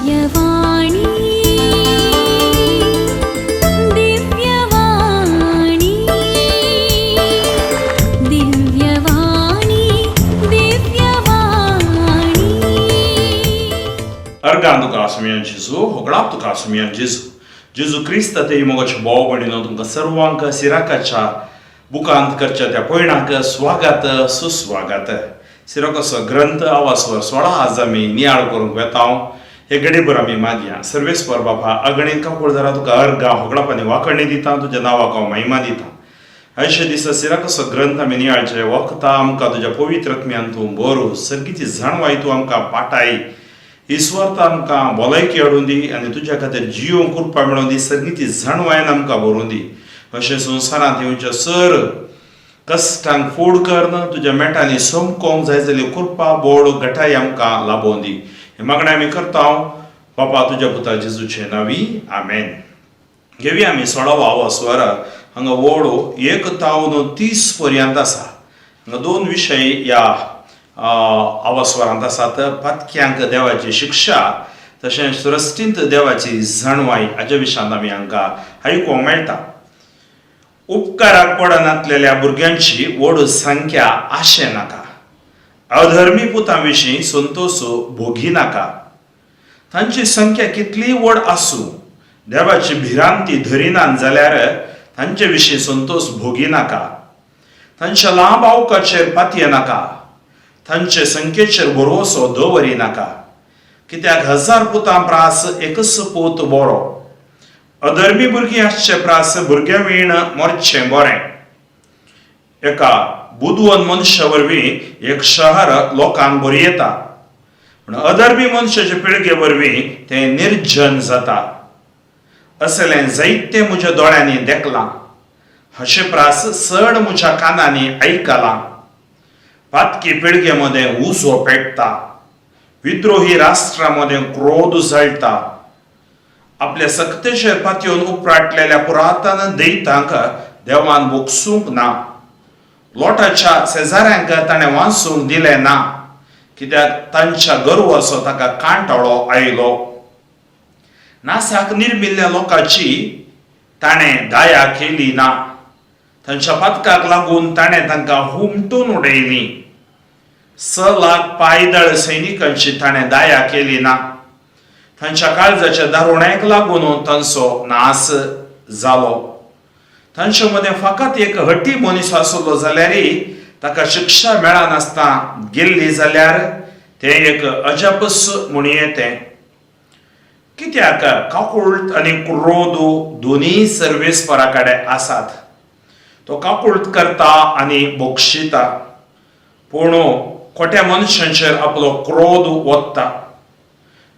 Divyavani Divyavani Divyavani Divyavani. Organ तुका सुमयान जेजू, होगडाप तुका सुमयान जेजू. जेजू क्रिस्त ते मोगाचे भाव भयणीनो, तुमकां सर्वांक सिराकाच्या बुकांत करच्या त्या पयणाक स्वागत सुस्वागत. सिराकाचो ग्रंथ आवासवर 16 आज आमी नियाळ करूंक वेता. हे घडीभर आमी मागया. सर्वेस्पर बापा, अगणीत काकुळदारा, तुका अर्गां होगडाप आनी वाकणी दिता. तुज्या नांवाक हांव महिमा दिता. अशे दिसा सिराकाचो ग्रंथ आमी नियाळचे वखता आमकां तुज्या पवित्र आत्म्यान तूं बरो सर्गीची जाणवाय तूं आमकां पाटाय. ईश्वर आमकां भलायकी हाडून दी आनी तुज्या खातीर जियोंक कृपा मेळोवन दी. सर्गीची जाणवायन आमकां भरून दी. अशें संवसारांत येवच्या सर कश्टांक फोड करून तुज्या मेटांनी समकोंक जाय जाल्यार कृपा बोड घटाय आमकां लाबोवन दी. हें मागणें आमी करता बापा तुज्या पुता जेजूचे नांवी, आमेन. घेवया आमी 16वो आवास्वर. हांगा वोडो 1 तावन 30 पर्यंत आसा. हांगा दोन विशय ह्या आवास्वरांत आसात: पातक्यांक देवाची शिक्षा, तशेंच सृश्टींत देवाची जाणवाय. हाज्या विशयांत आमी हांकां आयकूंक मेळटा. उपकाराक पडनातलेल्या भुरग्यांची व्हड संख्या आशें नाका, अधर्मी पुतां विशीं संतोष भोगी नाका. तांची संख्या कितलीय व्हड आसूं, देवाची भिरांती धरिनात जाल्यार तांचे विशीं संतोष भोगी नाका. तांच्या लांब आवकाचेर पातये नाका, तांचे संख्येचेर भरवसो दवरी नाका. कित्याक हजार पुतां प्रास एकच पूत बरो, अधर्मी भुरगीं आसचे प्रास भुरग्यां वीण मरचें बरें. एका बुदवंत मनशा वरवीं एक शहर लोकांक बरी येता, पूण अधर्मी मनशाचे पिळगे वरवीं तें निर्जन जाता. असलें जायतें म्हज्या दोळ्यांनी देखलां, हाचे प्रास चड म्हज्या कानांनी आयकलां. पातकी पिळगे मदें उजो पेटता, विद्रोही राष्ट्रा मदें क्रोध जळटा. आपल्या सक्तेचेर पातयेवन उपराटलेल्या पुरातन दैतांक देवान भोगसूंक ना. लोटाच्या शेजाऱ्यांक ताणें वाचूंक दिलें ना, कित्याक तांच्या गर्वाचो ताका कांटाळो आयलो. नासाक निर्मिल्ल्या लोकांची ताणें दया केली ना, तांच्या पातकाक लागून ताणें तांकां हुमटून उडयलीं. 6 लाख पायदळ सैनिकांची ताणें दया केली ना, तांच्या काळजाच्या दारुण्याक लागून तांचो नाश जालो. तांचे मदें फकत एक हटी मनीस आसलो जाल्यार, ताका शिक्षा मेळनासतना गेल्ली जाल्यार तें एक अजापच म्हणये तें. कित्याक काकुळट आनी क्रोध दोनूय सर्वेस्परा कडेन आसात. तो काकुळट करता आनी बक्षिता, पूण खोट्या मनशांचेर आपलो क्रोध वता.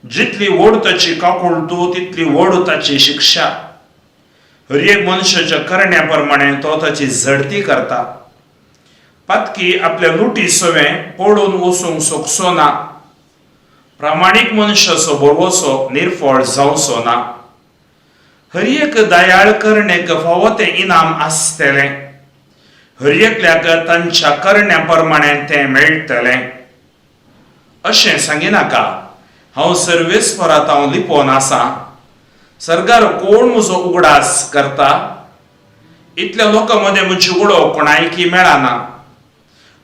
जितली व्हड ताची काकुळटू, तितली व्हड ताची शिक्षा. हर एक मनशाच्या करण्या प्रमाणे तो ताची झडती करता. पातकी आपल्या लुटी सवें पडून वचूंक शकचो ना, प्रामाणीक मनशाचो भरवसो निर्फळ जावचो ना. हर एक दयाळ करणेक फावो तें इनाम आसतलें, हर एकल्याक तांच्या करण्या प्रमाणे तें मेळटलें. अशें सांगिनाका, हांव सर्वेस्परात हांव लिपोवन आसा, सर्गार कोण म्हजो उगडास करता? इतल्या लोकां मदें म्हजी उडो कोणायकी मेळना.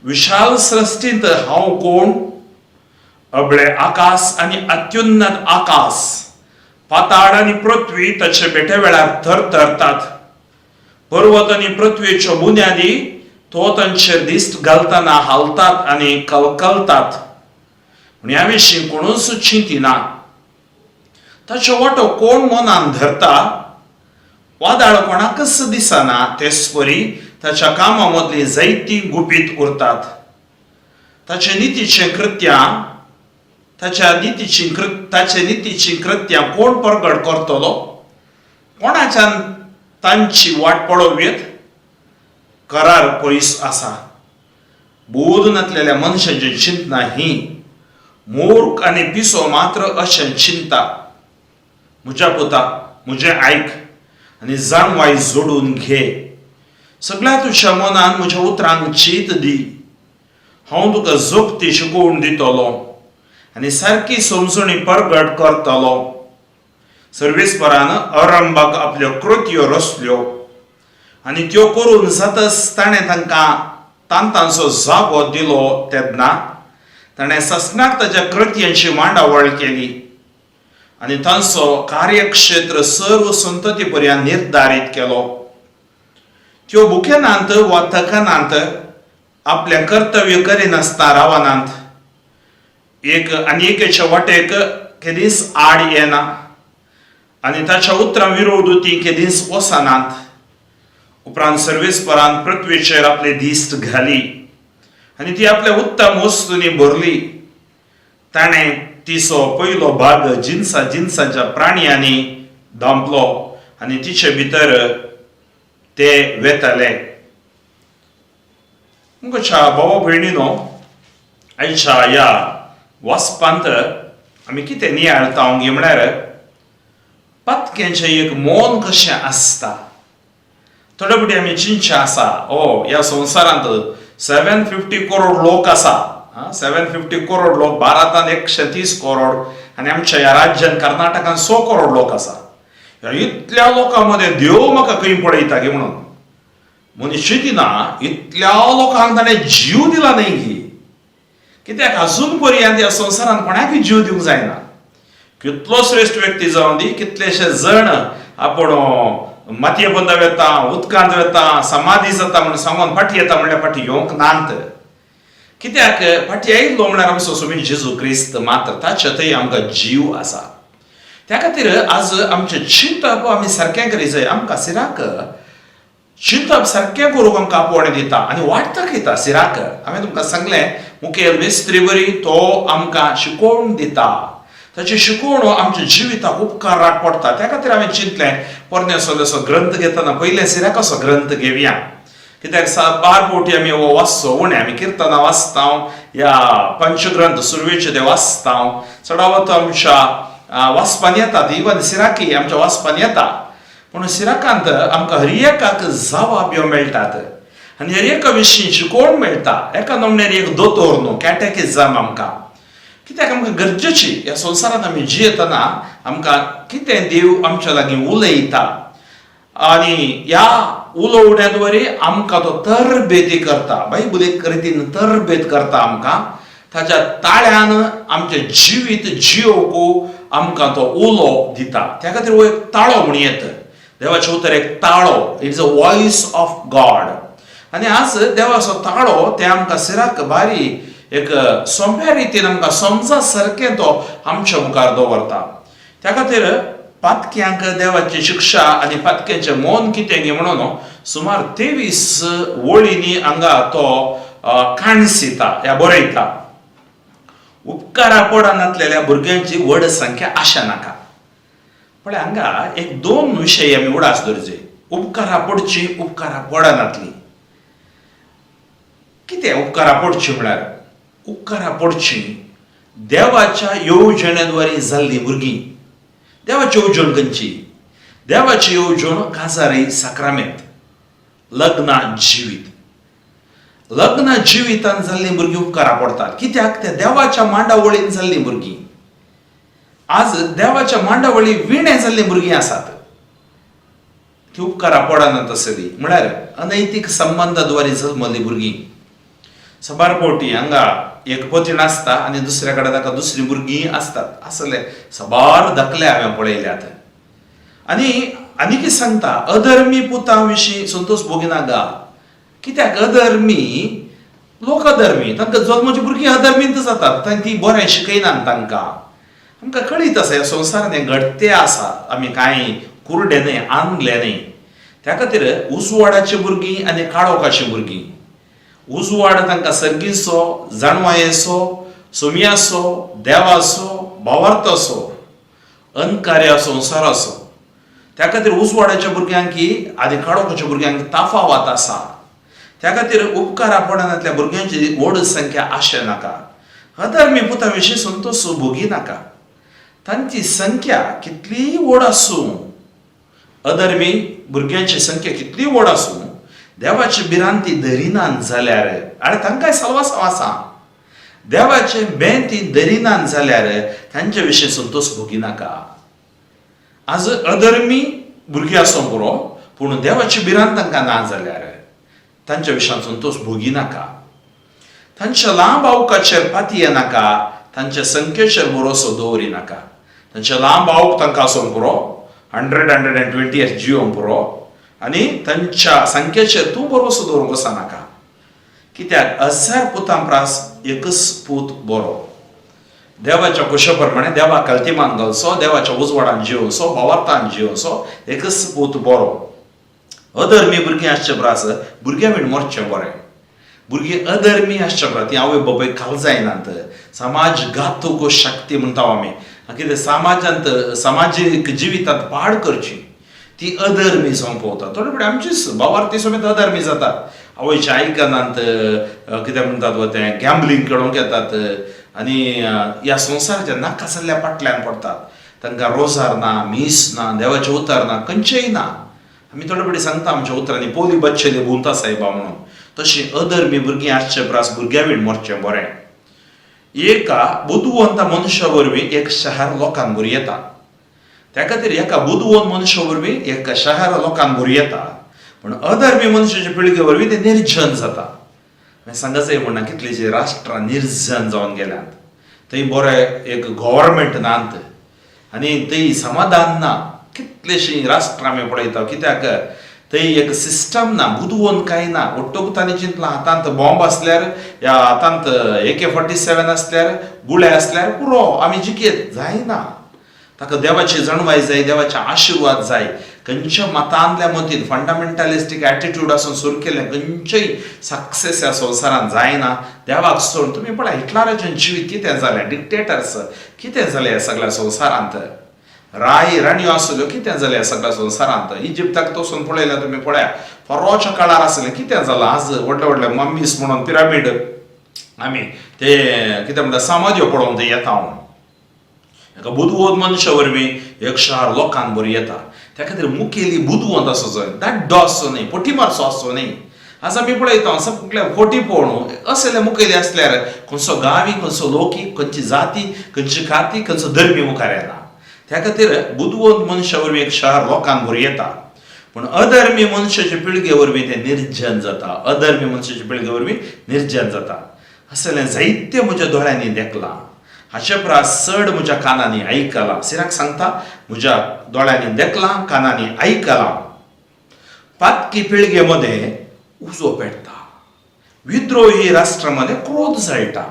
विशाल सृश्टींत हांव कोण? अबळे आकाश आनी अत्युन्नत आकाश, पाताळ आनी पृथ्वी ताचे बेटे वेळार थरथरतात. पर्वत आनी पृथ्वीच्यो बुन्यादी तो तांचेर दिश्ट घालतना हालतात आनी कलकलतात, पूण ह्या विशीं कोणूच चिंतिना. ताच्यो वाटो कोण मनान धरता? वादळ कोणाकच दिसना, तेच परी ताच्या कामां मदलीं जायतीं गुपीत उरतात. ताचे नितीचें कृत्यां ताच्या नितीचीं कृ ताचे नितीचीं कृत्यां कोण परगट करतलो? कोणाच्यान तांची वाट पळोवयेत? करार पयस आसा. बोध नासलेल्या मनशांची चिंतना ही, मूर्ख आनी पिसो मात्र अशें चिंता. म्हज्या पुता, म्हजें आयक आनी जाणवाय जोडून घे. सगळ्या तुज्या मनान म्हज्या उतरांक चीत दी. हांव तुका जोगती शिकोवन दितलो. आनी सारकी समजणी परगट करतलो. सर्वेस्परान अरंभाक आपल्यो कृत्यो रचल्यो आनी त्यो करून जातच ताणें तांकां तांतांचो जागो दिलो तेन्ना ताणें ससनाक ताच्या कृतयांची मांडावळ केली आनी तांचो कार्यक्षेत्र सर्व संतती पर्यंत निर्धारीत केलो. त्यो भुकेनात वा थकनात, आपलें कर्तव्य करिनासतना रावनात, एक आनी एकेच्या वाटेक केदींच आड येना आनी ताच्या उतरां विरोध ती केदींच वचनात. उपरांत सर्वेस्परान पृथ्वीचेर आपली दिश्ट घाली आनी ती आपल्या उत्तम वस्तूंनी भरली. ताणें तिचो पयलो भाग जिनसा जिनसाच्या प्राण्यांनी धांपलो आनी तिचे भितर ते वेताले. मुखाच्या भावा भयणीनो, आयच्या ह्या वाचपांत आमी कितें नियाळता गे म्हळ्यार पातक्यांचें एक मौन कशें आसता. थोडे फावटी आमी चिंतचें आसा, ओ ह्या संवसारांत 750 करोड लोक आसा, 750 करोड लोक, भारतांत 130 करोड आनी आमच्या ह्या राज्यांत कर्नाटकांत 100 करोड लोक आसा. ह्या इतल्या लोकां मदें देव म्हाका खंय पळयता गे म्हणून मनीस चिंतिना. इतल्या लोकांक ताणें जीव दिला न्हय गी, कित्याक अजून पर्यंत ह्या संवसारांत कोणाकूय जीव दिवंक जायना. कितलो श्रेश्ठ व्यक्ती जावं दी, कितलेशे जण आपूण मातये बंदा वेता, उदकांत वेता, समाधी जाता म्हणून सांगून फाटी येता म्हणल्यार फाटी येवंक नात. कित्याक फाटी आयिल्लो म्हळ्यार आमचो स्वामी जेजू क्रिस्त मात्र, ताचे थंय आमकां जीव आसा. त्या खातीर आज आमचें चिंतप आमी सारकें करी जाय. आमकां सिराक चिंतप सारकें करूंक आमकां आपोवणें दिता आनी वाट दाखयता सिराक. हांवें तुमकां सांगलें, मुखेल मेस्त्री बरी तो आमकां शिकोवन दिता, ताची शिकवण आमच्या जिविताक उपकाराक पडटा. त्या खातीर हांवें चिंतलें, पोरण्या सोल्याचो ग्रंथ घेतना पयलें सिराकाचो ग्रंथ घेवया, कित्याक बार फावटी आमी हो वाचचो उणें. आमी किर्तनां वाचता, ह्या पंचग्रंथ सुरवेचे ते वाचता, चडावत आमच्या वाचपान येतात, इवन सिराकी आमच्या वाचपान येता. पूण सिराकांत आमकां हर एकाक जवाब ह्यो मेळटात आनी हर एका विशीं शिकोवण मेळटा. एका नमण्यार एक दोतोर न्हू, कॅटेकिझम आमकां, कित्याक आमकां गरजेची. ह्या संवसारांत आमी जियेतना आमकां कितें देव आमच्या लागीं उलयता आनी ह्या उलोवण्या आमकां तो तरबेती करता. बायबल एक रितीन तरबेत करता आमकां, ताच्या ताळ्यान आमचें जिवीत जियोवंक आमकां तो उलो दिता. त्या खातीर हो एक ताळो म्हण येत, देवाचें उतर एक ताळो, it's a voice of God. आनी आज देवाचो ताळो ते आमकां सिराक बारी एक सोंप्या रितीन आमकां समजा सारकें तो आमच्या मुखार दवरता. त्या खातीर पातक्यांक देवाची शिक्षा आनी पातक्यांचें मौन कितें गे म्हणून सुमार 23 वळींनी हांगा तो काणसिता ह्या बरयता. उपकारा पडनातलेल्या भुरग्यांची व्हड संख्या आशा नाका. पळय, हांगा एक दोन विशय आमी उडास दवरचे, उपकारा पडची, उपकारा पडनातली. कितें उपकारा पडची म्हळ्यार, उपकारा पडची देवाच्या येवजणेद्वारे जाल्ली भुरगीं. देवाची येवजण खंयची? देवाची येवजण काजारी साक्रामेंत, लग्ना जिवीत. लग्ना जिवितान जाल्लीं भुरगीं उपकारा पडटात, कित्याक ते देवाच्या मांडावळीन जाल्लीं भुरगीं. आज देवाच्या मांडावळी विणें जाल्लीं भुरगीं आसात, ती उपकारा पडनात तसली, म्हळ्यार अनैतीक संबंदाद्वारे जल्मल्लीं भुरगीं. साबार फावटी हांगा एक पतीण आसता आनी दुसऱ्या कडेन ताका दुसरीं भुरगीं आसतात, असले साबार दाखले हांवें पळयल्यात. आनी आनी कितें सांगता, अधर्मी पुतां विशीं संतोष भोगिना गा. कित्याक अधर्मी लोक अधर्मी, तांकां जल्माची भुरगीं अधर्मींत जातात, ती बरें शिकयनात तांकां. आमकां कळीत आसा ह्या संवसारांत हें घडतें आसा, आमी कांय कुरडे न्हय, आंगले न्हय. त्या खातीर उजवाडाची भुरगीं आनी काळोखाची भुरगीं, उजवाड तांकां सर्गीचो, जाणवायेचो, सोम्याचो, देवाचो, भावार्थाचो, अनकार्या संवसाराचो. त्या खातीर उजवाडाच्या भुरग्यांक आनी काळोखाच्या भुरग्यांक तफावत आसा. त्या खातीर उपकारा पडनातल्या भुरग्यांची व्हड संख्या आशे नाका. अधर्मी पुता विशीं संतोष भोगी नाका, तांची संख्या कितलीय व्हड आसूं, अधर्मी भुरग्यांची संख्या कितलीय व्हड आसूं, देवाची भिरांती धरिनात जाल्यार आनी तांकांय सलवासांव आसा. देवाचें बें तीं धरिनात जाल्यार तांचे विशीं संतोश भोगिनाका. आज अधर्मी भुरगीं आसूंक पुरो, पूण देवाची भिरांत तांकां ना जाल्यार तांच्या विशयान संतोश भोगिनाका. तांच्या लांब आवकाचेर पातयेनाका, तांच्या संख्येचेर भरोसो दवरिनाका. तांचे लांब आवक तांकां आसूंक पुरो, 120 years जियोंक पुरो, आनी तांच्या संख्येचेर तूं भरोसो दवरूंक वचनाका. कित्याक 1000 पुतां प्रास एकच पूत बरो. देवाच्या कुशा प्रमाणे देवाक कल्तिमान घालचो, देवाच्या उजवाडान जियोवचो, भावार्थान जियोवचो, एकच पूत बरो. अधर्मी भुरगीं आसचे प्रास भुरग्यां बीन मरचें बरें. भुरगीं अधर्मी आसचे प्रास ती आवय बापायक खाल जायनात. समाज घातूक शक्ती म्हणटा आमी, कितें समाजांत समाजीक जिवितांत पाड करची ती अधर्मी जावंक पावता. थोडे फावटी आमचीच भावार्थी समेत अधर्मी जातात, आवयचे आयकनात, कितें म्हणटात वा तें गॅम्बलींग खेळोंक येतात आनी ह्या संवसाराच्या नाका जाल्ल्या फाटल्यान पडटात. तांकां रोजार ना, मीस ना, देवाचें उतर ना, खंयचेंय ना. आमी थोडे फावटी सांगता आमच्या उतरांनी पोली बच्चेली भुंवता सायबा म्हणून. तशी अधर्मी भुरगीं आसचे प्रास भुरग्यां बीन मरचें बरें. एका बुदवंत मनशा वरवीं एक शहर लोकांक भरयता. त्या खातीर एका बुदवंत मनशा वरवीं एक शहर लोकांक भरयता, पूण अधर्मी मनशाचे पिळगे वरवीं तें निर्जन जाता. मागीर सांगाचें म्हणना, कितलींशीं राष्ट्रां निर्जन जावन गेल्यांत, थंय बरें एक गव्हर्मेंट नात आनी थंय समाधान ना. कितलींशीं राष्ट्रां आमी पळयता, कित्याक थंय एक सिस्टम ना, बुदवंत कांय ना. ಒಟ್ಟೊಗು तांणी चिंतलां, हातांत बॉम्ब आसल्यार या हातांत AK-47 आसल्यार, गुळे आसल्यार पुरो, आमी जिखयत. जायना. ताका देवाची जाणवाय जाय, देवाचे आशिर्वाद जाय. खंयच्या मतांतल्या मतीन फंडामेंटलिस्टीक एटिट्यूड आसून सुरू केलें खंयचेय सक्सेस ह्या संवसारांत जायना. देवाक सोडून तुमी पळय, हिटलराचें जिवीत कितें जालें, डिक्टेटर्स कितें जालें ह्या सगळ्या संवसारांत, राय राणयो आसल्यो कितें जालें ह्या सगळ्या संवसारांत. इजिप्ताक तसून पळयल्यार तुमी पळया, फरोच्या काळार आसलें कितें जालां. आज व्हडले व्हडले मम्मीस म्हणून पिरामीड आमी ते कितें म्हणटा समाध्यो पळोवंक ते येता. हांव एका बुदवंत मनशा वरवीं एक शार लोकांक बरी येता. त्या खातीर मुखेली बुदवंत आसूं जाय, दाड्डो आसचो न्हय, फटी मारचो आसचो न्हय. आज आमी पळयता सगळे फटी पळोवन असले मुखेली आसल्यार खंयचो गांवी, खंयचो लोकी, खंयची जाती, खंयची काती, खंयचो धर्मी मुखार येना. त्या खातीर बुदवंत मनशा वरवीं एक शहर लोकांक बरी येता, पूण अधर्मी मनशाचे पिळगे वरवीं तें निर्जन जाता. अधर्मी मनशाचे पिळगे वरवीं निर्जन जाता. असलें जायतें म्हज्या दोळ्यांनी देखलां, हाचे परस चड म्हज्या कानांनी आयकलां. सिराक सांगता, म्हज्या दोळ्यांनी देखलां, कानांनी आयकलां. पातकी पिळगे मदें उजो पेटता, विद्रोही राष्ट्रामध्ये क्रोध जळटा.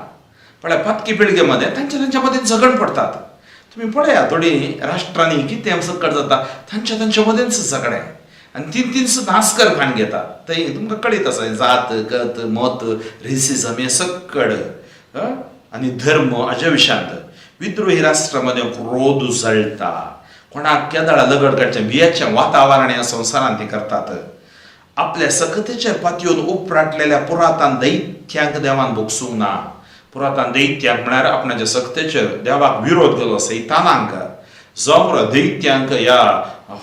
पळय, पातकी पिळगे मध्ये तांच्या तांच्या मदें झगड पडटात. तुमी पळया, थोडीं राष्ट्रांनी कितें सकट जाता, तांच्या तांच्या मदेंच झगडें आनी तीन तीन नास्कर खाण घेतात. थंय तुमकां कळीत आसा, जात गत मत रेसिजम हें सक्कड आनी धर्म हाज्या विशयांत विद्रोही राष्ट्रामध्ये क्रोध जळटा. कोणाक केदळा लगड काडचें भियाचें वातावरण ह्या संवसारांत ती करतात. आपल्या सकतेचेर पातयेवन उपराटलेल्या पुरातन दैत्यांक देवान भोगसूंक ना. पुरातन दैत्यांक म्हळ्यार आपणाच्या सक्तेचेर देवाक विरोध केलो सैतानांक, जम्र दैत्यांक, ह्या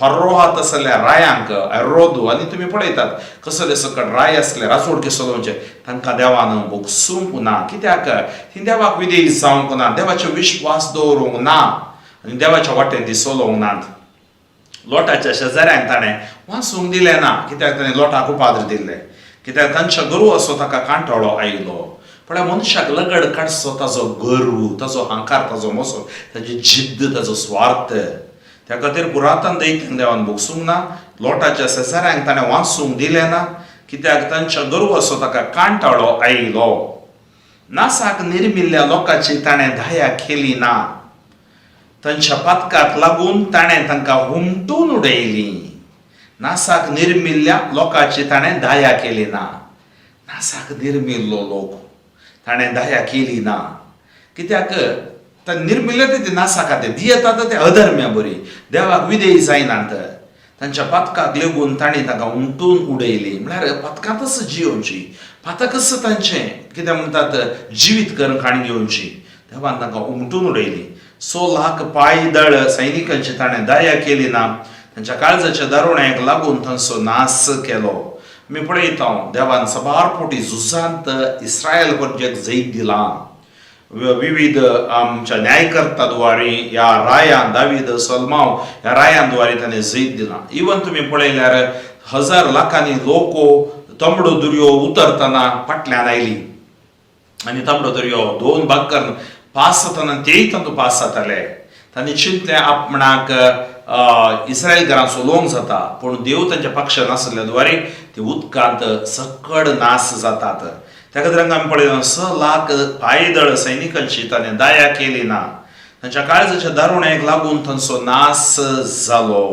हर्रोहात आसल्या रायांक, एरोदू आनी तुमी पळयतात कसले सकट राय आसले, राजवटके चलोवचे, तांकां देवान भोगसूंक ना. कित्याक ती देवाक विधेयी जावंक ना, देवाचो विश्वास दवरूंक ना आनी देवाच्या वाटेन ती चलोवंक नात. लोटाच्या शेजाऱ्यांक ताणें वाचूंक दिलें ना, कित्याक ताणें लोटाक उपाद्र दिल्ले, कित्याक तांच्या गर्व असो ताका कांटाळो आयलो. पळय, मनशाक लगड काडचो ताजो गर्व, ताजो हांकार, ताजो मोसो, ताजी जिद्द, ताजो स्वार्थ. त्या खातीर पुरातन दैत्यांक देवान भोगसूंक ना. लोटाच्या शेजाऱ्यांक ताणें वाचूंक दिलें ना, कित्याक तांच्या गर्व असो ताका कांटाळो आयलो. नासाक निर्मिल्ल्या लोकांची ताणें दया केली ना. तांच्या पातकाक लागून ताणें तांकां हुमटून उडयली. नासाक निर्मिल्ल्या लोकांची ताणें दया केली ना. नासाक निर्मिल्लो लोक ताणें दया केली ना, कित्याक निर्मिल्ले ते नासा खातीर दियेतात ते अधर्म्या बरी, देवाक विधेयी जायनात. तांच्या पातकाक लेगून तांणी तांकां उमटून उडयली. म्हळ्यार पातकांतच जियोवची, पातकच तांचें कितें म्हणटात जिवीत करून काणी घेवची. देवान तांकां उमटून उडयली. 100 लाख पायदळ सैनिकांची ताणें दया केली ना. तांच्या काळजाच्या दारुण्याक लागून तांचो नाश केलो. आमी पळयता, देवान सबार फावटी झुजांत इस्रायल परजेक जैत दिलां. विविध आमच्या न्यायकर्ता द्वारे ह्या रायान, दावीद, सलमाव ह्या रायान द्वारे ताणें जैत दिलां. इवन तुमी पळयल्यार हजार लाखांनी लोक तांबडो दर्यो उतरतना फाटल्यान आयली आनी तांबडो दर्यो दोन भाग करून पास जातना तेय तातूंत पास जाताले. तांणी चिंतलें आपणाक इस्रायल घरां चलोवंक जाता, पूण देव तांच्या पक्षान आसल्या द्वारे ते उदकांत सकड नास जातात. त्या खातीर हांगा आमी पळयता, 6 लाख पायदळ सैनिकांची ताणें दया केली ना. तांच्या काळजाच्या दारुण्याक लागून तांचो नास जालो.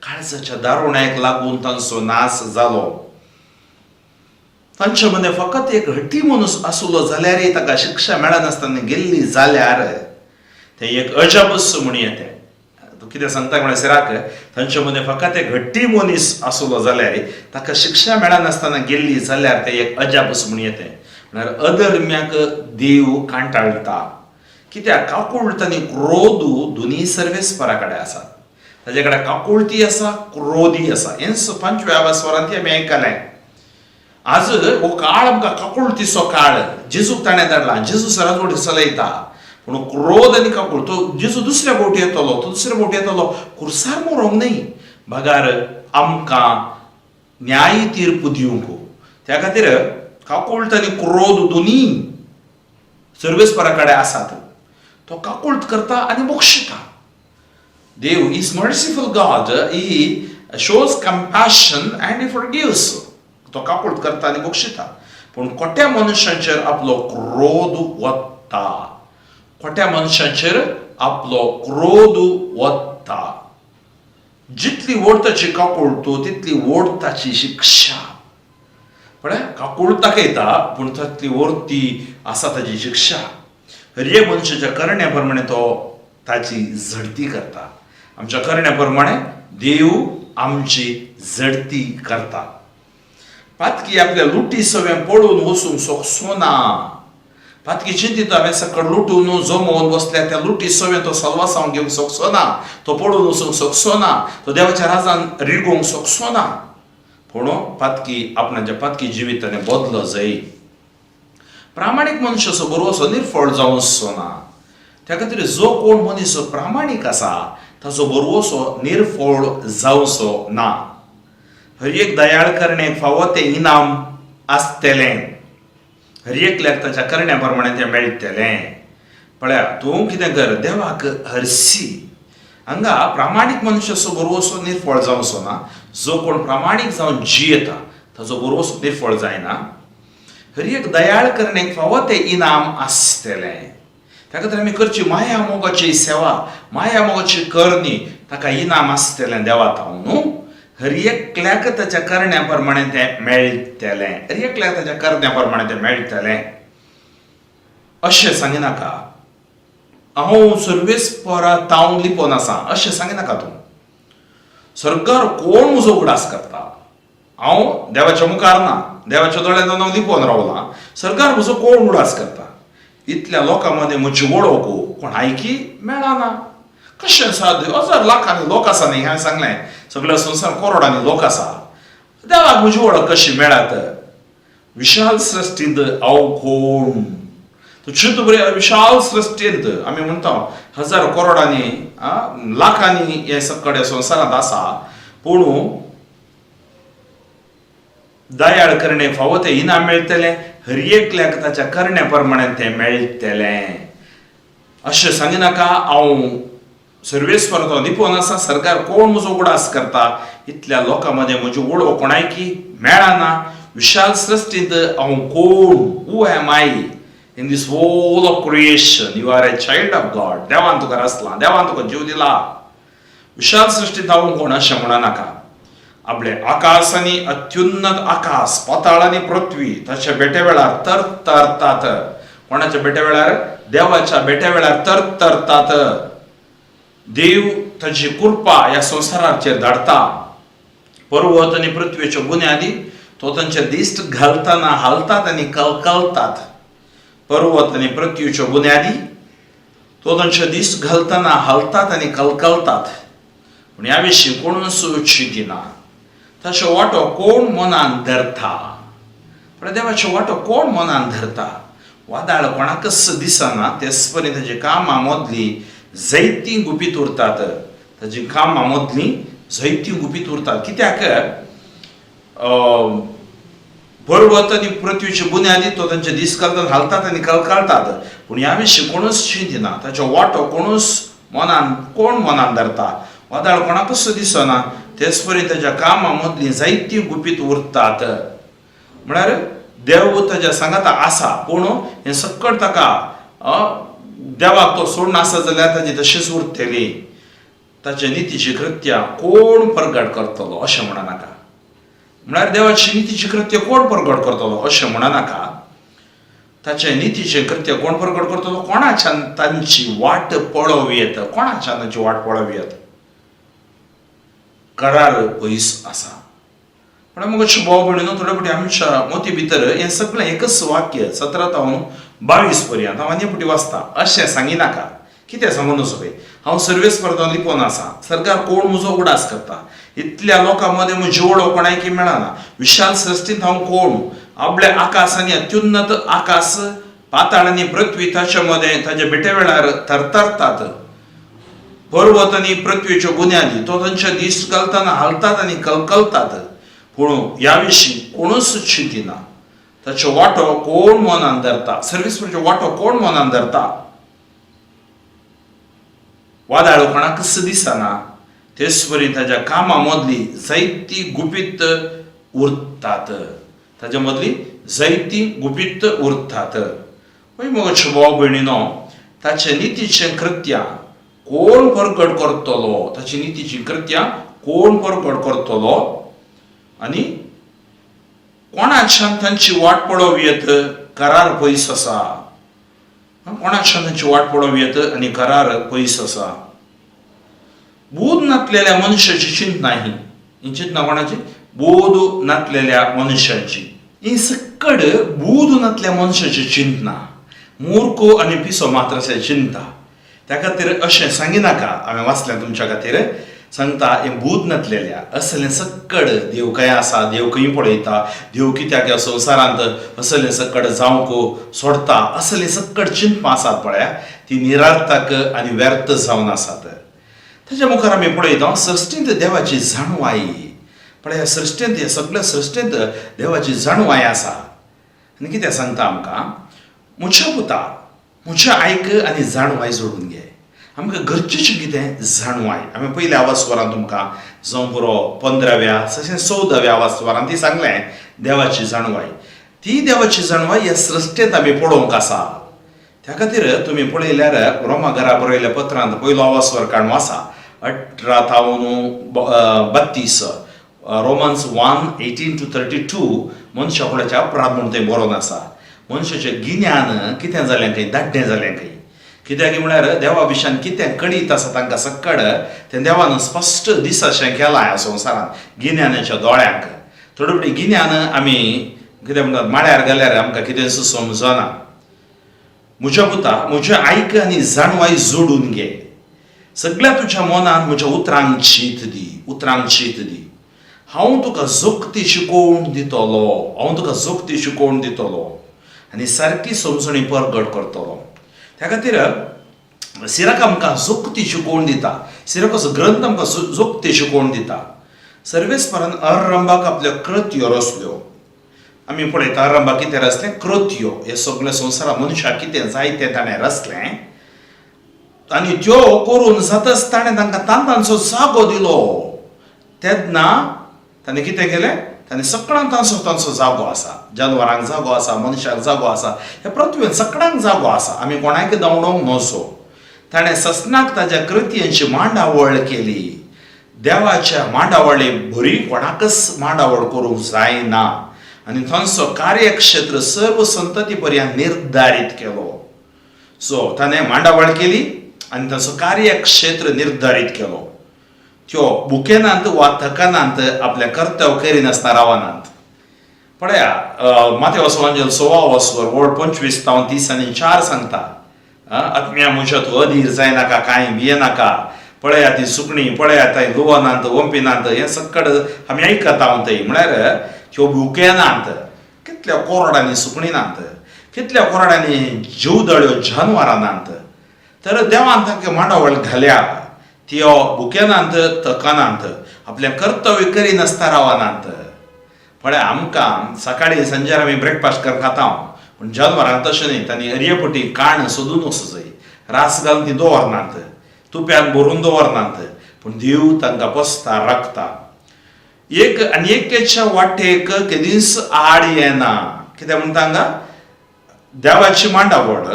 काळजाच्या दारुण्याक लागून तांचो नास जालो. तांचे मदें फकत एक हटी मनीस आसलो जाल्यारय ताका शिक्षा मेळनासतना गेल्ली जाल्यार तें एक अजापच म्हणया. तें तूं कितें सांगता म्हळ्यार सिराक, तांचे मदें फकत एक हट्टी मनीस आसलो जाल्यार ताका शिक्षा मेळनासतना गेल्ली जाल्यार तें एक अजापच म्हणया. तें म्हळ्यार अधर्म्याक देव कांटाळटा, कित्याक काकुळट आनी क्रोधू दोनी सर्वेस्परा कडेन आसात. ताजे कडेन काकुळटी आसा, क्रोधी आसा. हेंच पंचव्या स्वरांत आमी आयकलें. आज हो काळ आमकां काकुळटीचो काळ. जेजूक ताणें धाडला, जेजू सराजवटी चलयता, पूण क्रोध आनी काकूळ, तो जेजू दुसऱ्या फावटी येतलो. तो दुसऱ्या फावटी येतलो कुर्सार मरोंक न्हय, बगार आमकां न्याय तीर्प दिवंक. त्या खातीर काकुळट आनी क्रोध दोनी सर्वेस्परा कडेन आसात. तो काकुळट करता आनी बक्षिता. देव is merciful God. He shows compassion and he forgives. तो काकुळट करता आनी बक्षिता, पूण खोट्या मनशांचेर आपलो क्रोध वता. खोट्या मनशांचेर आपलो क्रोध वता. जितली व्हड ताची काकुळट, तितली व्हड ताची शिक्षा. पळय, काकुळट दाखयता, पूण तितली व्हड ती आसा ताची शिक्षा. हर एक मनशाच्या करण्या प्रमाणे तो ताची झडती करता. आमच्या करण्या प्रमाणे देव आमची झडती करता. पातकी आपल्या लुटी सवें पळून वचूंक शकचो ना. पातकी चिंतित, हांवें सकळ लुटून जमोवन बसल्या, त्या लुटी सवें तो सल्वासांव घेवंक शकचो ना, तो पळून वचूंक शकचो ना, तो देवाच्या राजान रिगोवंक शकचो ना. पूण पातकी आपणाच्या पातकी जिविताने बदलो जाय. प्रामाणीक मनशाचो भरवसो निर्फळ जावचो ना. त्या खातीर जो कोण मनीस प्रामाणीक आसा, ताचो भरवसो निर्फळ जावचो ना. हर एक दयाळ करणेक फावो तें इनाम आसतलें. हर एकल्याक ताच्या करण्या प्रमाणे तें मेळटलें. पळया, तूं कितें कर, देवाक हरसी. हांगा प्रामाणीक मनशाचो भरवसो निर्फळ जावचो ना. जो कोण प्रामाणीक जावन जियेता, ताचो भरवसो निर्फळ जायना. हर एक दयाळ करणेक फावो तें इनाम आसतलें. त्या खातीर आमी करची माया मोगाची सेवा, माया मोगाची करणी, ताका इनाम आसतलें देवा तावन, न्हू. हर एकल्याक ताच्या करण्या प्रमाणे तें मेळटलें. हर एकल्याक ताच्या करण्या प्रमाणे तें मेळटलें. अशें सांगिनाका, हांव सर्वेस्परा तावन लिपोन आसा, अशें सांगिनाका तूं. सरकार कोण म्हजो उगडास करता? हांव देवाच्या मुखार ना, देवाच्या दोळ्यांत हांव लिपोन रावलां. सरकार म्हजो कोण उगडास करता? इतल्या लोकां मदें म्हजी वळख कोण आयकी मेळना. कशें साध्य? हजार लाखांनी लोक आसा न्ही. हांवें सांगलें, सगळ्या संवसार करोडांनी लोक आसा. देवाक म्हजी वळख कशी मेळत? विशाल सृश्टींत हांव कोण? तूं चिंत बरें. विशाल सृश्टींत आमी म्हणटा, हजार करोडांनी, लाखांनी हे सगळे संवसारांत आसा, पूण दयाळ करणे फावो तें इनाम मेळटलें. हर एकल्याक ताच्या करण्या प्रमाणे तें मेळटलें. अशें सांगिनाका, हांव सर्वेस्पर तो लिपोन आसा, सरकार कोण म्हजो उगडास करता? इतल्या लोकां मदें म्हजी वळख कोणायकी मेळना. विशाल सृश्टींत हांव कोण? Who am I in this whole of creation? You are a child of God. देवान तुका रचला, देवान तुका जीव दिला. विशाल सृश्टींत हांव कोण अशें म्हणनाका. आपले आकाश आनी अत्युन्नत आकाश, पाताळ आनी पृथ्वी ताच्या बेटे वेळार तर तरतात. कोणाच्या बेटे वेळार? देवाच्या बेटे वेळार तर तरतात. देव ताची कृपा ह्या संवसाराचेर धाडटा. पर्वत आनी पृथ्वीच्यो बुन्यादी तो तांचे दिश्ट घालतना हालतात आनी कलकलतात. पर्वत आनी पृथ्वीच्यो बुन्यादी तो तांचे दिश्ट घालतना हालतात आनी कलकलतात. पूण ह्या विशीं कोणूच चिंतिना. ताच्यो वाटो कोण मनान धरता? पण देवाच्यो वाटो कोण मनान धरता? वादळ कोणाकच दिसना तेच परी ताजी कामां मदली जैती गुपीत उरतात. ताजी कामां मदली जैती गुपीत उरतात. कित्याक पर्वत आनी पृथ्वीचे बुन्यादी तो तांचे दीस घालतात, हालतात आनी कलकळटात. पूण ह्या विशीं कोणूच चिंतिना. ताचो वांटो कोणूच मनान कोण मनान धरता. वादळ कोणाकच दिसना तेच परी ताच्या कामां मदलीं जायतीं गुपीत उरतात. म्हळ्यार देव ताच्या सांगाता आसा, पूण हें सकट ताका देवाक तो सोडून आसा जाल्यार ताजी तशीच उरतली. ताचे नितीची कृत्या कोण परगट करतलो अशें म्हणा नाका. म्हळ्यार देवाची नितीची कृत्य कोण परगट करतलो अशें म्हणा नाका. ताचें नितीचें कृत्य कोण परगट करतलो? कोणाच्यान तांची वाट पळोवं येत? कोणाच्यान तांची वाट पळोवं येत? करार पयस आसा. पण मग अशें भाव भयणीनो, थोडे फावटी आमच्या मोती भितर हें सगळें एकच वाक्य 17 तावन 22 पर्यंत हांव आनी फावटी वाचता. अशें सांगिनाका. कितें सांगू नजो पळय, हांव सर्वेस परतो लिपोवन आसा. सरकार कोण म्हजो उगडास करता? इतल्या लोकां मदें म्हजी वळख कोणायकी मेळना. विशाल सृश्टींत हांव कोण? आपले आकाश आनी अत्युन्नत आकाश, पाताळ आनी पृथ्वी ताचे मदें ताजे भेटे वेळार थरथरतात. पर्वत आनी पृथ्वीच्यो बुन्यादी तो तांचे दीस घालतना हालतात आनी कलकलतात. पूण ह्या विशीं कोणूच चिंतिना. ताचो वांटो कोण मनान धरता? सर्वीस वांटो कोण मनान धरता? वादळ कोणाकच दिसना तेच परी ताच्या कामां मदली जायती गुपीत उरतात. ताच्या मदली जायती गुपीत उरतात. हय मगो भाव भयणीनो, ताचे नितीचें कृत्यां कोण परगट करतलो? ताची नितीची कृत्यां कोण परगट करतलो? आनी कोणाच्यान तांची वाट पळोवं येत? करार पयस आसा. कोणाच्यान तांची वाट पळोवं येत आनी करार पयस आसा. बोध नातलेल्या मनशाची चिंतना ही. ही चिंतना कोणाची? बोध नातलेल्या मनशाची. ही सक्कड बोध नातल्या मनशाची चिंतना. मूर्ख आनी पिसो मात्र अशें चिंता. त्या खातीर अशें सांगिनाका. हांवें वाचलें तुमच्या खातीर सांगता, हें बूद नातलेल्या असलें सक्कड देव खंय आसा, देव खंय पळयता, देव कित्याक ह्या संवसारांत असलें सक्कड जावंक सोडता, असलें सक्कड चिंतपां आसात पळया, ती निरार्थक आनी व्यर्थ जावन आसात. ताच्या मुखार आमी पळयता सृश्टींत देवाची जाणवाय. पळया, सृश्टींत, ह्या सगळ्या सृश्टींत देवाची जाणवाय आसा. आनी कितें सांगता आमकां? म्हज्या पुता, म्हजें आयक आनी जाणवाय जोडून घे. आमकां गरजेचें कितें? जाणवाय. हांवें पयल्या आवाज स्वरान तुमकां जावं पुरो 15व्या तशें 14व्या आवाज स्वरान ती सांगलें देवाची जाणवाय. ती देवाची जाणवाय ह्या सृश्टेंत आमी पळोवंक आसा. त्या खातीर तुमी पळयल्यार रोमा घरा बरयल्या पत्रांत पयलो आवाज स्वर काडून आसा 18 तावन 32, Romans 1:18 to 32. मनशा कुळाच्या अपराध म्हूण थंय बरोवन आसा. मनशाचें गिन्यान कितें जालें खंय, दाड्डें जालें खंय. कित्याक म्हळ्यार देवा विशयान कितें कळीत आसा तांकां सक्कड तें देवान स्पश्ट दिसशें केलां ह्या संवसारांत गिन्यानाच्या दोळ्यांक. थोडे फावटी गिन्यान आमी कितें म्हणटात, माळ्यार गेल्यार आमकां कितेंच समजना. म्हज्या पुता, म्हजें आयक आनी जाणवाय जोडून घे. सगळ्या तुज्या मनान म्हज्या उतरांक चीत दी, उतरांक चीत दी. हांव तुका जोखती शिकोवन दितलो, हांव तुका जोखती शिकोवन दितलो आनी सारकी समजणी परगट करतलो. त्या खातीर सिराक आमकां जोखती शिकोवन दिता. सिराकाचो ग्रंथ आमकां जोखती शिकोवन दिता. सर्वेस्परान अरंभाक आपल्यो कृत्यो रचल्यो. आमी पळयता अरंभाक कितें रचलें? कृत्यो. हे सगळे संवसारांत मनशाक कितें जाय तें ताणें रचलें आनी त्यो करून जातच ताणें तांकां तांचो जागो दिलो. तेन्ना ताणें कितें केलें? ताणें सगळ्यांक तांचो तांचो जागो आसा. जानवरांक जागो आसा, मनशाक जागो आसा, ह्या पृथ्वेन सगळ्यांक जागो आसा. आमी कोणाक धांवडोवंक नजो. ताणें ससनाक ताज्या कृतयेंची मांडावळ केली. देवाच्या मांडावळी बरी कोणाकच मांडावळ करूंक जायना आनी तांचो कार्यक्षेत्र सर्व संतती पर्यंत निर्धारीत केलो. सो ताणें मांडावळ केली आनी तांचो कार्यक्षेत्र निर्धारीत केलो. त्यो बुकेनात वा थकनात, आपलें कर्तव्य करिनासतना रावनात. पळया, मातेव सुवांजेल 16 वस्वर वळ 25 तावन 30 आनी 4 सांगता, आत्म्या म्हज्या, तूं अधीर जायनाका, कांय भियेनाका. पळया ती सुकणी, पळया थंय लुवनात, वंपिनात. हें सक्कड आमी आयकता थंय. म्हळ्यार त्यो बुकेनात, कितल्या कोरडांनी सुकणी नात. कितल्या कोराडांनी जीवदळ्यो जानवरां नात, तर देवान तांकां मांडावळ घाल्या. त्यो भुकेनात, थकनात, आपलें कर्तव्य करिनासतना रावनात. पळय, आमकां सकाळीं सांजेर आमी ब्रेकफास्ट कर खाता, पूण जानवरांक तशें न्ही. तांणी अरयेपटी काण सोदून वचूं जाय, रास घालून ती दवरनात, तुप्यान भरून दवरनात, पूण देव तांकां पोसता, राखता. एक आनी एकेच्या वाटेक केदींच आड येना. कितें म्हणटा हांगा? देवाची मांडावळ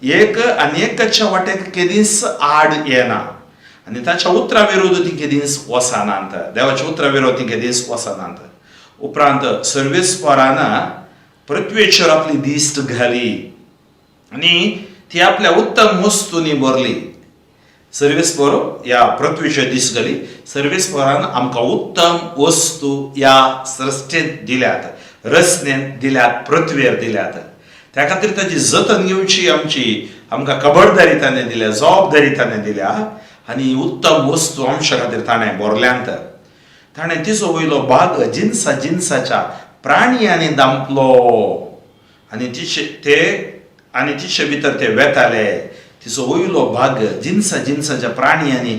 एक आनी एकाच्या वाटेक केदींच आड येना आनी ताच्या उतरा विरोध ती केदींच वचनात. देवाच्या उतरा विरोध ती केदींच वचनात. उपरांत सर्वेस्परान पृथ्वेचेर आपली दिश्ट घाली आनी ती आपल्या उत्तम वस्तूंनी भरली. सर्वेस्पर ह्या पृथ्वीचेर दीस घाली. सर्वेस्परान आमकां उत्तम वस्तू ह्या सृश्टींत दिल्यात, रचनेंत दिल्यात, पृथ्वीर दिल्यात. त्या खातीर ताची जतन घेवची आमची आमकां खबरदारी ताणें दिल्या, जबाबदारी ताणें दिल्या आनी उत्तम वस्तू आमच्या खातीर ताणें भरल्यांत. ताणें तिचो वयलो भाग जिनसा जिनसाच्या प्राणयांनी दामपलो आनी तिचे ते आनी तिचे भितर ते वेताले. तिचो वयलो भाग जिनसा जिनसाच्या प्राणयांनी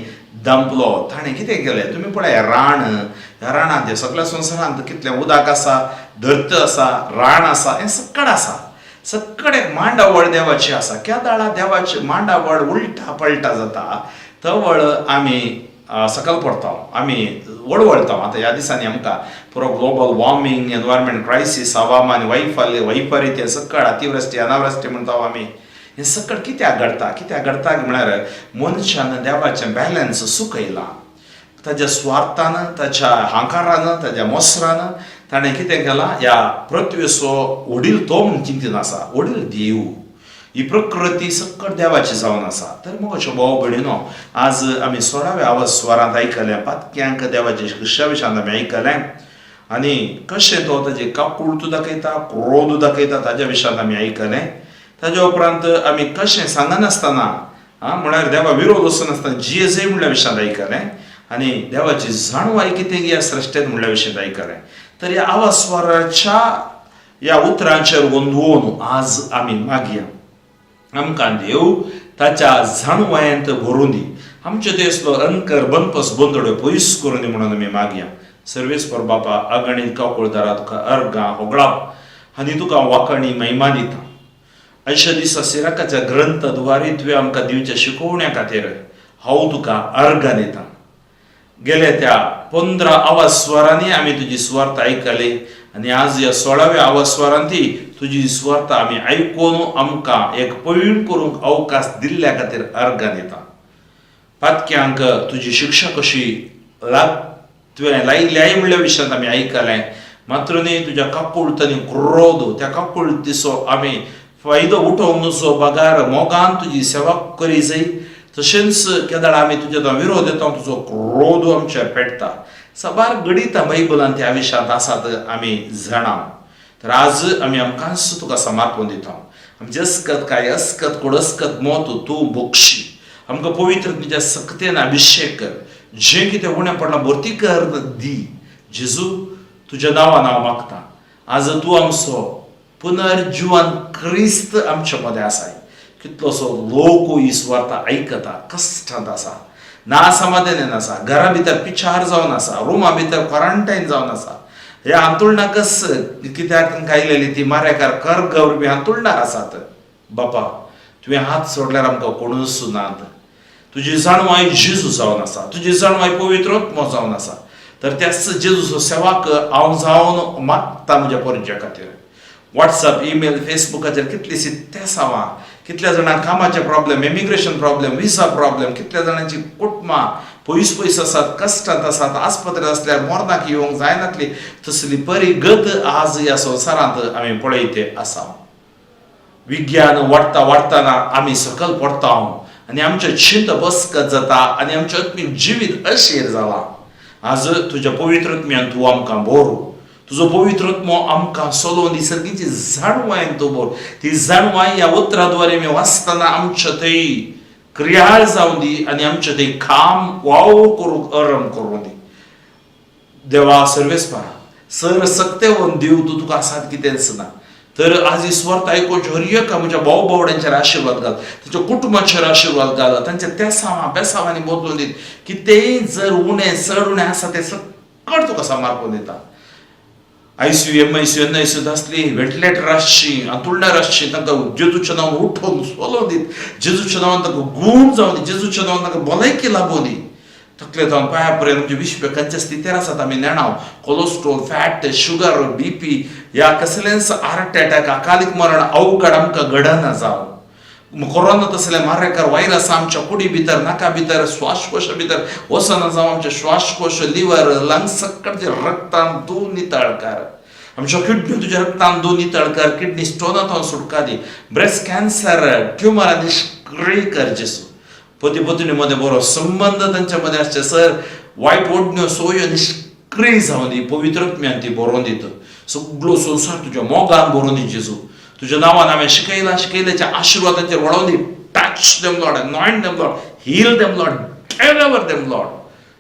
दामपलो. ताणें कितें केलें तुमी पळय, रान. ह्या रानांत, ह्या सगळ्या संवसारांत कितलें उदक आसा, धर्त आसा, रान आसा, हें सगळें आसा. सगळें मांडावळ देवाची आसा. केदाळा देवाची मांडावळ उलटा पलटा जाता तवळ आमी सकयल पडटा, आमी वळवळटा. आतां ह्या दिसांनी आमकां पुरो ग्लोबल वॉर्मिंग, एनवायरमेंट क्रायसीस, हवामान वैफल्य, वैपरीत्य, सगळं अतिवृश्टी, अनावृश्टी म्हणटा आमी. हें सगळें कित्याक घडटा? कित्याक घडटा म्हळ्यार मनशान देवाचें बॅलन्स चुकयलां. ताज्या स्वार्थान, ताच्या हांकारान, ताज्या मोसरान ताणें कितें केलां? ह्या पृथ्वीचो वडील तो म्हूण चिंतीन आसा, वडील देव. ही प्रकृती सकट देवाची जावन आसा. तर मोगाच्यो भाव भयणीनो, आज आमी 16व्या आवाज स्वरांत आयकलें, पातक्यांक देवाचे शिक्षा विशयांत आमी आयकलें आनी कशें तो ताजे काकुळटू दाखयता, क्रोध दाखयता, ताज्या विशयांत आमी आयकलें. ताज्या उपरांत आमी कशें सांगनासतना, आं म्हळ्यार देवा विरोध वचनासतना जियेजय म्हणल्या विशयांत आयकलें आनी देवाची जाणवाय कितें ह्या सृश्टेंत म्हणल्या विशयांत आयकलें. तर ह्या आवाज स्वराच्या ह्या उतरांचेर गोंदवून आज आमी मागया, आमकां देव ताच्या जाणवायेंत भरून दी, आमचे देसलो अंकर बनपस बंदड्यो पयस करून दी म्हणून आमी मागया. सर्वेस्पर बापा, अगणीत काकुळदारा तुका अर्गां होगळाप आनी तुका वाकणी महिमा दिता. आयच्या दिसा सिराकाच्या ग्रंथाद्वारे तुवें आमकां दिवच्या शिकोवण्या खातीर हांव तुका अर्गां दिता. गेल्या त्या 15 आवाज स्वरांनी आमी तुजी सुवार्थ आयकली आनी आज ह्या 16व्या आवाज स्वरांत ती तुजी सुवार्थ आमी आयकून आमकां एक पयण करूंक अवकाश दिल्ल्या खातीर अर्गां दिता. पातक्यांक तुजी शिक्षा कशी लाग तुवें लायल्याय म्हणल्या विशयांत आमी आयकलें. मात्र न्ही, तुज्या काकुळट आनी क्रोध, त्या काकुळटीचो आमी फायदो उठोवंक नुजो बगार मोगान तुजी सेवा करी जाय. तशेंच केदाळ आमी तुज्या तो विरोध येता, तुजो क्रोध आमचेर पेटता. साबार घडितां बायबलान त्या विशयांत आसात, आमी जाणा. तर आज आमी आमकांच तुका समर्पण दिता. आमचे अस्कत काय अस्कत कोडस्कत मत तूं बक्षी. आमकां पवित्र तुज्या सक्तेन अभिशेक कर. जें कितें उणें पडलां भरती कर दी. जेजू, तुज्या नांवान हांव मागता. आज तूं आमचो पुनर्जिवन क्रिस्त आमच्या मदें आसाय. कितलोसो लोक ही सुवार्ता आयकता, कश्टांत आसा, ना समाधानान आसा, घरा भितर पिचार जावन आसा, रुमा भितर क्वॉरंटायन जावन आसा. ह्या हांतुळणाकच कित्याक तांकां आयलेली ती मारेकार कर गौरवी हांतुळणार आसात. बापा, तुवें हात सोडल्यार आमकां कोणूच नात. तुजी जाणवाय जेजू जावन आसा, तुजी जाणवाय पवित्र आत्मो जावन आसा. तर त्याच जेजूचो सेवाक हांव जावन मागता म्हज्या परज्या खातीर. वॉट्सअप, ईमेल, फेसबुकाचेर कितलींशीं तेसांवां, कितल्या जाणांक कामाचे problem, immigration problem, visa problem, कितल्या जाणांची कुटुंबां पयस पयस आसात, कश्टांत आसात, आस्पत्रेंत आसल्यार मरणाक येवंक जायनातली तसली परिगत आज ह्या संवसारांत आमी पळयते आसा. विज्ञान वाडटा वाडटना आमी सकयल पडटा आनी आमचें चिंत बसकत जाता आनी आमचें आत्मीक जिवीत अशीर जालां. आज तुज्या पवित्र आत्म्यान तूं आमकां भर. तुजो पवित्र आत्मो आमकां सोलोवन दी. सगळीची जाणवायन तूं भर. ती जाणवाय ह्या उतराद्वारे आमी वाचतना आमच्या थंय क्रियाळ जावं दी आनी आमच्या थंय काम वाव करूंक अरम करूं दी. देवा सर्वेस्परा, सर सक्तेवन देव तूं, तुका आसात कितेंच ना. तर आज ही सुवार्थ आयकुचे हर एका म्हज्या भाव भावड्यांचेर आशिर्वाद घाल, तांच्या कुटुंबाचेर आशिर्वाद घाल, तांच्या तेसांवां बेसांवांनी बदलून दीत. कितेंय जर उणें चड उणें आसा तें सकट तुका समर्पण दिता. आयसीयू, एमआयसीयू, एनआयसीयू आसली, व्हेंटिलेटर आसची, अंतुळणार आसची, तांकां जेजूच्या नांवान उठोवन चलोवन दीत. जेजूच्या नांवान तांकां गूण जावन दी. जेजूच्या नांवान तांकां भलायकी लाबोवन दी. तकले जावन पांया पर्यंत आमचे विश्व खंयच्या स्थितीर आसात आमी नेणाव. कोलोस्ट्रोल, फॅट, शुगर, बीपी ह्या कसलेंच हार्ट एटॅक, अकालीक मरण अवघड आमकां घडना जावं. कोरोना तसले मारेकार व्हायरस आमच्या कुडी भितर, नाका भितर, श्वासकोश भितर वचना जावं. आमचे श्वासकोश, लिवर, लंग्स सकट रक्तान तूं नितळ कर. आमच्या किडनी तुज्या रक्तान तूं नितळ कर. किडनी स्टोनांत सुटका दी. ब्रेस्ट कॅन्सर ट्युमर निष्क्रिय कर जेसू. पती पत्नी मध्ये बरो संबंध तांच्या मध्ये आसचे सर वायट ओडण्यो सोयो निष्क्रिय जावन दी. पवित्र आत्म्यान ती बरोवन दित. सगळो संवसार तुज्या मोगान बरोवन दी जेजू. तुज्या नांवान हांवें शिकयलां, शिकयल्याच्या आशिर्वादांचेर वळोवन दी. Touch them, Lord. Anoint them, Lord. Heal them, Lord. Deliver them, Lord.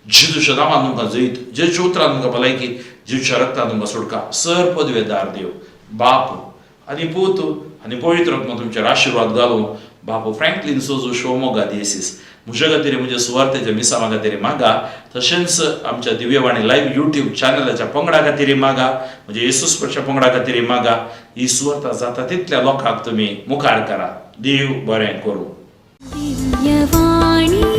जेजूच्या नांवान तुमकां जैत, जेजूच्या उतरान तुमकां भलायकी, जेजूच्या रक्तान तुमकां सुटका. सर पदवेदार देव बाप आनी पूत आनी पवित्र आत्मा तुमचेर आशिर्वाद घालूं. बापू फ्रँकलीन सोजू, शिवमोगा दियेसीस, म्हज्या खातीर, म्हज्या सुवार्तेच्या मिसांवा खातीर मागा. तशेंच आमच्या दिव्यवाणी लायव्ह युट्यूब चॅनलाच्या पंगडा खातीर मागा. म्हज्या येसुस्परच्या पंगडा खातीर मागा. ही सुवार्ता जाता तितल्या लोकांक तुमी मुखार करा. देव बरें करूं. दिव्यवाणी.